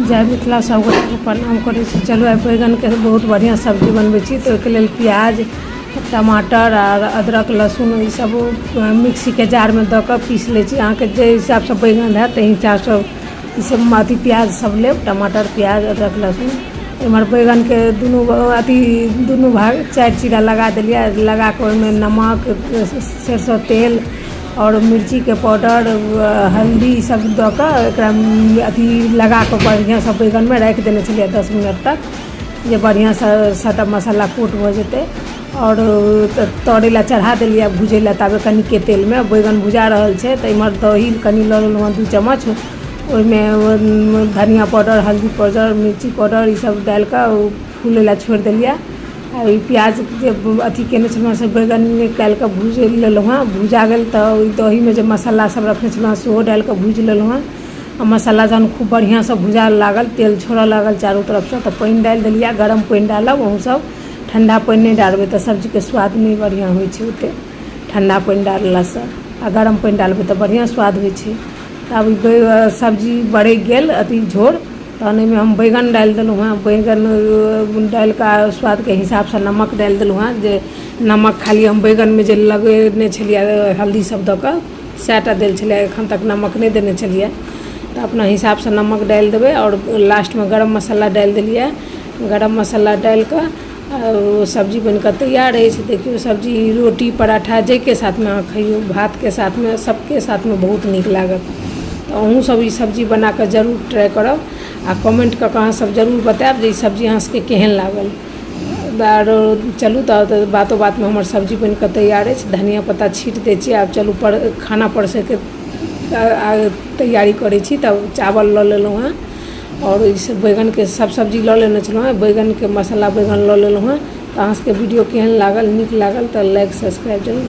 जय मिथिला। सभगोटाके प्रणाम करै छी। चलू, आइ बैगनके बहुत बढ़िआँ सब्जी बनबै छी। तऽ ओहिके लेल प्याज, टमाटर आर अदरक, लहसुन ईसब मिक्सीके जारमे दऽ कऽ पीस लै छी। अहाँके जाहि हिसाबसँ बैगन हैत, ताहि हिसाबसँ ईसब अथी प्याज सब लेब, टमाटर, प्याज, अदरक, लहसुन। एम्हर बैगनके दुनू अथी दुनू भाग चारि चीरा लगा देलियै। लगा कऽ ओहिमे नमक, सरिसो तेल आओर मिर्चीके पाउडर, हल्दी ईसब दऽ कऽ एकरा अथी लगा कऽ बढ़िआँसँ बैगनमे राखि देने छलियै 10 मिनट तक, जे बढ़िआँसँ सबटा मसाला कोट भऽ जेतै। आओर तरै लए चढ़ा देलियै भुजै लए। ताबे कनिके तेलमे बैगन भुजा रहल छै, तऽ एम्हर दही कनि लऽ लेलहुँ हँ 2 चम्मच। ओहिमे धनिया पाउडर, हल्दी पाउडर, मिर्ची पाउडर ईसब डालिकऽ ओ फूलै लए छोड़ि देलियै। आ ई प्याज जे अथी कयने छलहुँ हँ, से बैगन निकालि कऽ भूजि लेलहुँ हँ। भुजा गेल तऽ ओहि दहीमे जे मसाला सब रखने छलहुँ हँ, सेहो डालि कऽ भूजि लेलहुँ हँ। आ मसाला जहन खूब बढ़िआँसँ भुजाए लागल, तेल छोड़ऽ लागल चारू तरफसँ, तऽ पानि डालि देलियै। गरम पानि डालब अहूँसब, ठण्डा पानि नहि डालबै तऽ सब्जीके स्वाद नहि बढ़िआँ होइ छै ओतेक ठण्डा पानि डाललासँ। आ गरम पानि डालबै तऽ बढ़िआँ स्वाद होइ छै। तऽ आब ई सब्जी बरकि गेल, अथी झोर, तहन एहिमे हम बैगन डालि देलहुँ हँ। बैगन डालि कऽ स्वादके हिसाबसँ नमक डालि देलहुँ हँ, जे नमक खाली हम बैगनमे जे लगेने छलियै हल्दी सब दऽ कऽ, सएह टा देल छलै। एखन तक नमक नहि देने छलियै। तऽ अपना हिसाबसँ नमक डालि देबै। आओर लास्टमे गरम मसाला डालि देलियै। गरम मसाला डालि कऽ ओ सब्जी बनि कऽ तैयार अछि। देखियौ, सब्जी रोटी, पराठा, जाहिके साथमे अहाँ खइयौ, भातके साथमे, सबके साथमे बहुत नीक लागत। तऽ अहूँसब ई सब्जी बना कऽ जरूर ट्राइ करब आ कमेन्ट कऽ कऽ अहाँसब जरूर बतायब जे ई सब्जी अहाँ सबके केहन लागल। आरो चलू तऽ बातो बातमे हमर सब्जी बनि कऽ तैयार अछि। धनिया पत्ता छीट दै छियै। आब चलू, पर खाना परसैके तैयारी करै छी। तब चावल लऽ लेलहुँ हँ आओर ओहिसँ बैगनके सब सब्जी लऽ लेने छलहुँ हँ, बैगनके मसाला बैगन लऽ लेलहुँ हँ। तऽ अहाँ सबके वीडियो केहन लागल? नीक लागल तऽ लाइक, सब्सक्राइब जरूर।